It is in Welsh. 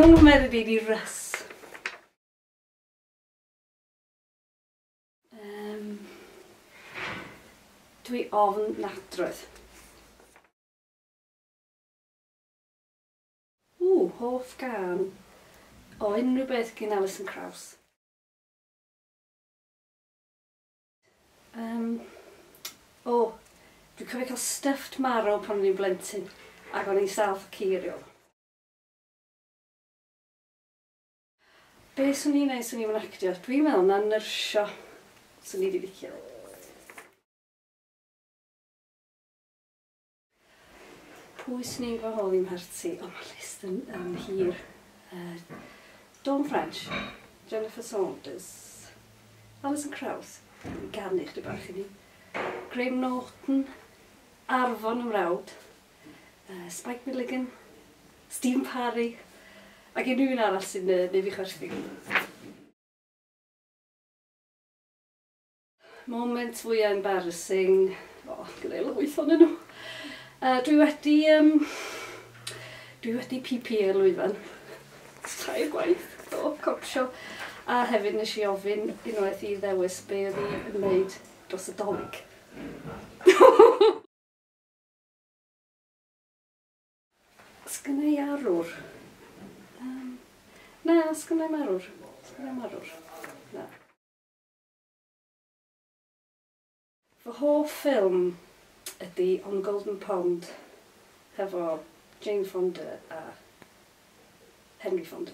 Enw nghymeriad i 'di Russ. Yym, dwi ofn nadroedd. Ww, hoff gân o unrhyw beth gin Alison Krauss. Yym, o, dwi'n cofio cael stuffed marrow pan o'n i'n blentyn, ac o'n i'n sâl fatha ceiriol. Be swn i'n neud swn i'm yn actio? Dwi'n meddwl na nyrsio swn i 'di licio. Pwy swn i'n gwahodd i'm mharti? O ma'r list yn yn hir. Yy Dawn French, Jennifer Saunders, Alison Krauss, i ganu chydig bach i ni, Graham Norton, Arfon 'y mrawd, Yy Spike Milligan, Stephen Parry, ac unrhyw un arall sy'n yy neud fi chwerthin. Moment fwya embarrassing, o, gynna i lwyth ohonyn nhw. Yy dwi wedi yym dwi wedi pi-pi ar lwyfan tair gwaith, do, copsio. A hefyd nes i ofyn unwaith i ddewis be oedd hi yn wneud dros y Dolig. Sgynna i arwr? Yym, na, sgynna i'm arwr. Sgynna i'm arwr. Na. Fy hoff ffilm ydy On Golden Pond hefo Jane Fonda a Henry Fonda.